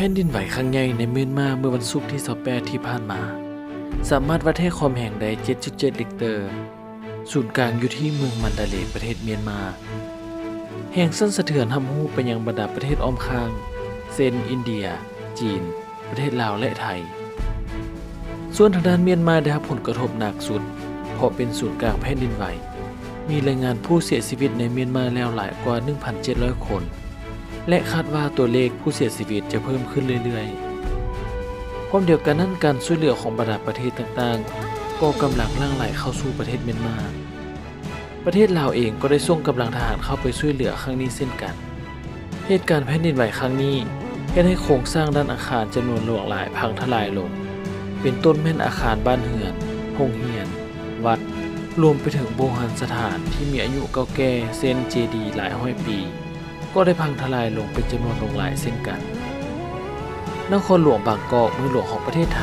ຜ່ນດິນໄຫວຄັ້ງໃຫຍ່ໃນມຽນມາເມື່ອວັນສຸກທີຊາວແປດທີ່ຜ່ານມາ ສາມາດວັດແຮງຄວາມແຮງໄດ້ເຈັດຈຸດເຈັດລິກເຕີ, ສູນກາງຢູ່ທີ່ເມືອງມັນດາເລ ປະເທດມຽນມາ. ແຮງສັ່ນສະເທືອນຮັບຮູ້ໄປຍັງບັນດາປະເທດອ້ອມຂ້າງ ເຊັ່ນ ອິນເດຍ, ຈີນ, ປະເທດລາວ ແລະ ໄທ. ສ່ວນທາງດ້ານມຽນມາໄດ້ຮັບຜົນກະທົບໜັກສຸດ ເພາະເປັນສູນກາງແຜ່ນດິນໄຫວ. ມີລາຍງານຜູ້ເສຍຊີວິດໃນມຽນມາແລ້ວຫຼາຍກວ່າໜຶ່ງພັນເຈັດຮ້ອຍຄົນ ແລະ ຄາດວ່າຕົວເລກຜູ້ເສຍຊີວິດຈະເພີ່ມຂຶ້ນເລື້ອຍໆ. ພ້ອມດຽວກັນນັ້ນ, ການຊ່ວຍເຫຼືອຂອງບັນດາປະເທດຕ່າງໆ ກໍກຳລັງຫຼັ່ງໄຫຼເຂົ້າສູ່ປະເທດມຽນມາ. ປະເທດລາວເອງກໍໄດ້ສົ່ງກຳລັງທະຫານເຂົ້າໄປຊ່ວຍເຫຼືອຄັ້ງນີ້ເຊັ່ນກັນ. ເຫດການແຜ່ນດິນໄຫວຄັ້ງນີ້ ເຮັດໃຫ້ໂຄງສ້າງດ້ານອາຄານຈຳນວນຫຼວງຫຼາຍພັງທະລາຍລົງ, ເປັນຕົ້ນແມ່ນອາຄານບ້ານເຮືອນ, ໂຮງຮຽນ, ວັດ, ລວມໄປເຖິງໂບຮານສະຖານທີ່ມີອາຍຸເກົ່າແກ່ ເຊັ່ນ ເຈດີຫຼາຍຮ້ອຍປີ ກໍໄດ້ພັງທະລາຍລົງເປັນຈຳນວນຫຼວງຫຼາຍເຊັ່ນກັນ. ນະຄອນຫຼວງບາງກອກ, ເມືອງຫຼວງຂອງປະເທດໄທ,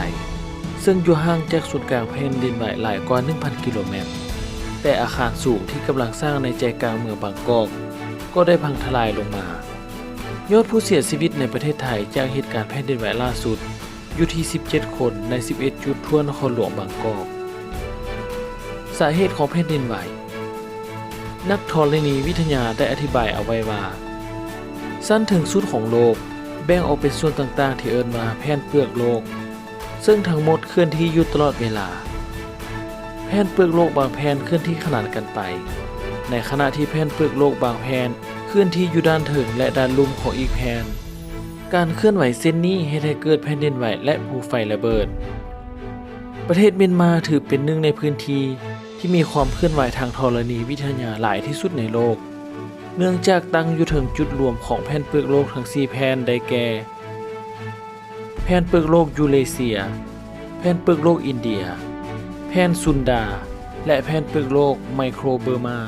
ເຊິ່ງຢູ່ຫ່າງຈາກສູນກາງແຜ່ນດິນໄຫວຫຼາຍກວ່າໜຶ່ງພັນກິໂລແມັດ, ແຕ່ອາຄານສູງທີ່ກຳລັງສ້າງໃນໃຈກາງເມືອງບາງກອກ ກໍໄດ້ພັງທະລາຍລົງມາ. ຍອດຜູ້ເສຍຊີວິດໃນປະເທດໄທຈາກເຫດການແຜ່ນດິນໄຫວລ່າສຸດ ຢູ່ທີ່ສິບເຈັດຄົນໃນສິບເອັດຈຸດທົ່ວນະຄອນຫຼວງບາງກອກ. ສາເຫດຂອງແຜ່ນດິນໄຫວ. ນັກທໍລະນີວິທະຍາໄດ້ອະທິບາຍເອົາໄວ້ວ່າ ຊັ້ນເທິງສຸດຂອງໂລກແບ່ງອອກເປັນສ່ວນຕ່າງໆທີ່ເອີ້ນວ່າແຜ່ນເປືອກໂລກ, ເຊິ່ງທັງໝົດເຄື່ອນທີ່ຢູ່ຕະຫຼອດເວລາ. ແຜ່ນເປືອກໂລກບາງແຜ່ນເຄື່ອນທີ່ຂະໜານກັນໄປ, ໃນຂະນະທີ່ແຜ່ນເປືອກໂລກບາງແຜ່ນເຄື່ອນທີ່ຢູ່ດ້ານເທິງ ແລະ ດ້ານລຸ່ມຂອງອີກແຜ່ນ. ການເຄື່ອນໄຫວເຊັ່ນນີ້ເຮັດໃຫ້ເກີດແຜ່ນດິນໄຫວ ແລະ ພູໄຟລະເບີດ. ປະເທດມຽນມາຖືເປັນໜຶ່ງໃນພື້ນທີ່ທີ່ມີຄວາມເຄື່ອນໄຫວທາງທໍລະນີວິທະຍາຫຼາຍທີ່ສຸດໃນໂລກ, ເນື່ອງຈາກຕັ້ງຢູ່ເທິງຈຸດລວມຂອງແຜ່ນເປືອກໂລກທັງສີ່ແຜ່ນ ໄດ້ແກ່ ແຜ່ນເປືອກໂລກຢູເຣເຊຍ, ແຜ່ນເປືອກໂລກອິນເດຍ, ແຜ່ນຊຸນດາ ແລະ ແຜ່ນເປືອກໂລກໄມໂຄຣເບີມາ.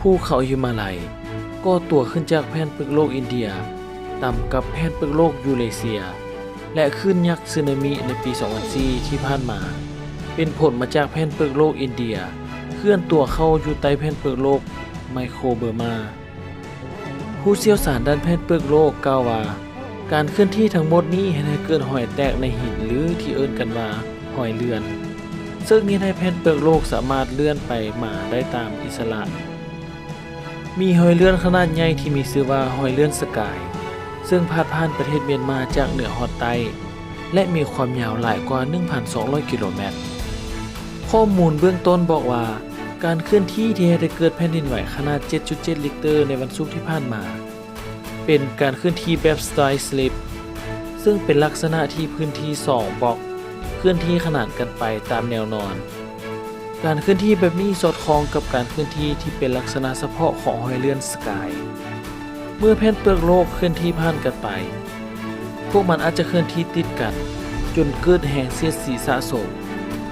ພູເຂົາຫິມາໄລກໍ່ຕົວຂຶ້ນຈາກແຜ່ນເປືອກໂລກອິນເດຍ ຕ່ຳກັບແຜ່ນເປືອກໂລກຢູເຣເຊຍ ແລະ ຄື້ນຍັກສຸນາມິໃນປີສອງພັນສີ່ທີ່ຜ່ານມາ ເປັນຜົນມາຈາກແຜ່ນເປືອກໂລກອິນເດຍເຄື່ອນຕົວເຂົ້າຢູ່ໃຕ້ແຜ່ນເປືອກໂລກໄມໂຄຣເບີມາ. ຜູ້ຊ່ຽວຊານດ້ານແຜ່ນເປືອກໂລກກ່າວວ່າ ການເຄື່ອນທີ່ທັງໝົດນີ້ເຮັດໃຫ້ເກີດຮອຍແຕກໃນຫີນ ຫຼື ທີ່ເອີ້ນກັນວ່າຮອຍເລື່ອນ, ເຊິ່ງເຮັດໃຫ້ແຜ່ນເປືອກໂລກສາມາດເລື່ອນໄປມາໄດ້ຕາມອິດສະຫຼະ. ມີຮອຍເລື່ອນຂະໜາດໃຫຍ່ທີ່ມີຊື່ວ່າຮອຍເລື່ອນສະກາຍ ເຊິ່ງພາດຜ່ານປະເທດມຽນມາຈາກເໜືອຮອດໃຕ້ ແລະ ມີຄວາມຍາວຫຼາຍກວ່າໜຶ່ງພັນສອງຮ້ອຍກິໂລແມັດ. ຂໍ້ມູນເບື້ອງຕົ້ນບອກວ່າ ການເຄື່ອນທີ່ທີ່ເຮັດໃຫ້ເກີດແຜ່ນດິນໄຫວຂະໜາດເຈັດຈຸດເຈັດລິກເຕີໃນວັນສຸກທີ່ຜ່ານມາ ເປັນການເຄື່ອນທີ່ແບບສະໄຕລ໌ສະລິບ ເຊິ່ງເປັນລັກສະນະທີ່ພື້ນທີ່ສອງບລັອກເຄື່ອນທີ່ຂະໜານກັນໄປຕາມແນວນອນ. ການເຄື່ອນທີ່ແບບນີ້ສອດຄ່ອງກັບການເຄື່ອນທີ່ທີ່ເປັນລັກສະນະສະເພາະຂອງຮອຍເລື່ອນສະກາຍ. ເມື່ອແຜ່ນເປືອກໂລກເຄື່ອນທີ່ຜ່ານກັນໄປ, ພວກມັນອາດຈະເຄື່ອນທີ່ຕິດກັນ ຈົນເກີດແຮງສຽດສີສະສົມ,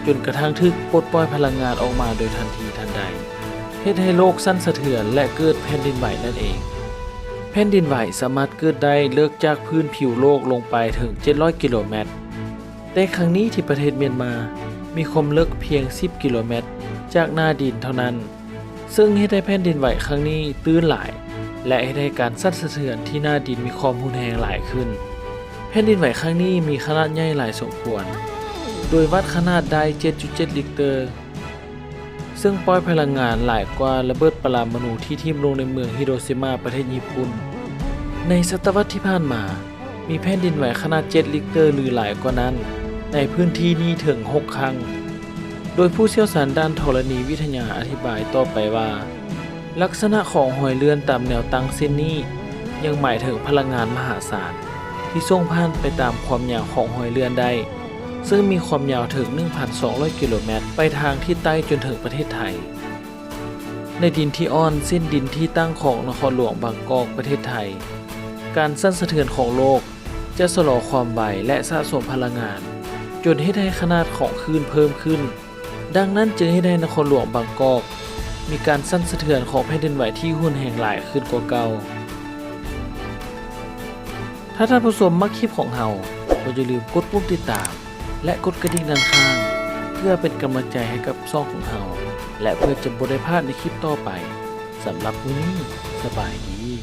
ຈົນກະທັ້ງຖືກປົດປ່ອຍພະລັງງານອອກມາໂດຍທັນທີທັນໃດ, ເຮັດໃຫ້ໂລກສັ່ນສະເທືອນ ແລະ ເກີດແຜ່ນດິນໄຫວນັ້ນເອງ. ແຜ່ນດິນໄຫວສາມາດເກີດໄດ້ເລີກຈາກພື້ນຜິວໂລກລົງໄປເຖິງເຈັດຮ້ອຍກິໂລແມັດ, ແຕ່ຄັ້ງນີ້ທີ່ປະເທດມຽນມາມີຄວາມເລິກພຽງສິບກິໂລແມັດຈາກໜ້າດິນເທົ່ານັ້ນ, ເຊິ່ງເຮັດໃຫ້ແຜ່ນດິນໄຫວຄັ້ງນີ້ຕື້ນຫຼາຍ ແລະ ເຮັດໃຫ້ການສັ່ນສະເທືອນທີ່ໜ້າດິນມີຄວາມຮຸນແຮງຫຼາຍຂຶ້ນ. ແຜ່ນດິນໄຫວຄັ້ງນີ້ມີຂະໜາດໃຫຍ່ຫຼາຍສົມຄວນ, ໂດຍວັດຂະໜາດໄດ້ເຈັດຈຸດເຈັດລິກເຕີ, ເຊິ່ງປ່ອຍພະລັງງານຫຼາຍກວ່າລະເບີດປະລະມະນູທີ່ຖິ້ມລົງໃນເມືອງຮິໂຣຊິມາ ປະເທດຍີ່ປຸ່ນ. ໃນສະຕະວັດທີ່ຜ່ານມາ, ມີແຜ່ນດິນໄຫວຂະໜາດເຈັດລິກເຕີ ຫຼື ຫຼາຍກວ່ານັ້ນ ໃນພື້ນທີ່ນີ້ເຖິງຫົກຄັ້ງ, ໂດຍຜູ້ຊ່ຽວຊານດ້ານທໍລະນີວິທະຍາອະທິບາຍຕໍ່ໄປວ່າ ລັກສະນະຂອງຮອຍເລື່ອນຕາມແນວຕັ້ງເຊັ່ນນີ້ ຍັງໝາຍເຖິງພະລັງງານມະຫາສານທີ່ສົ່ງຜ່ານໄປຕາມຄວາມຍາວຂອງຮອຍເລື່ອນໄດ້, ເຊິ່ງມີຄວາມຍາວເຖິງໜຶ່ງພັນສອງຮ້ອຍກິໂລແມັດ ໄປທາງທິດໃຕ້ຈົນເຖິງປະເທດໄທ. ໃນດິນທີ່ອ່ອນ ເຊັ່ນ ດິນທີ່ຕັ້ງຂອງນະຄອນຫຼວງບາງກອກ ປະເທດໄທ, ການສັ່ນສະເທືອນຂອງໂລກຈະຊະລໍຄວາມໄວ ແລະ ສະສົມພະລັງງານ ຈົນເຮັດໃຫ້ຂະໜາດຂອງຄື້ນເພີ່ມຂຶ້ນ. ດັ່ງນັ້ນຈຶ່ງເຮັດໃຫ້ນະຄອນຫຼວງບາງກອກມີການສັ່ນສະເທືອນຂອງແຜ່ນດິນໄຫວທີ່ຮຸນແຮງຫຼາຍຂຶ້ນກວ່າເກົ່າ. ຖ້າທ່ານຜູ້ຊົມມັກຄລິບຂອງເຮົາ, ກໍຢ່າລືມກົດປຸ່ມຕິດຕາມ ແລະ ກົດກະດິ່ງດ້ານຂ້າງ ເພື່ອເປັນກຳລັງໃຈໃຫ້ກັບຊ່ອງຂອງເຮົາ ແລະ ເພື່ອຈະບໍ່ໄດ້ພາດໃນຄລິບຕໍ່ໄປ. ສຳລັບມື້ນີ້, ສະບາຍດີ.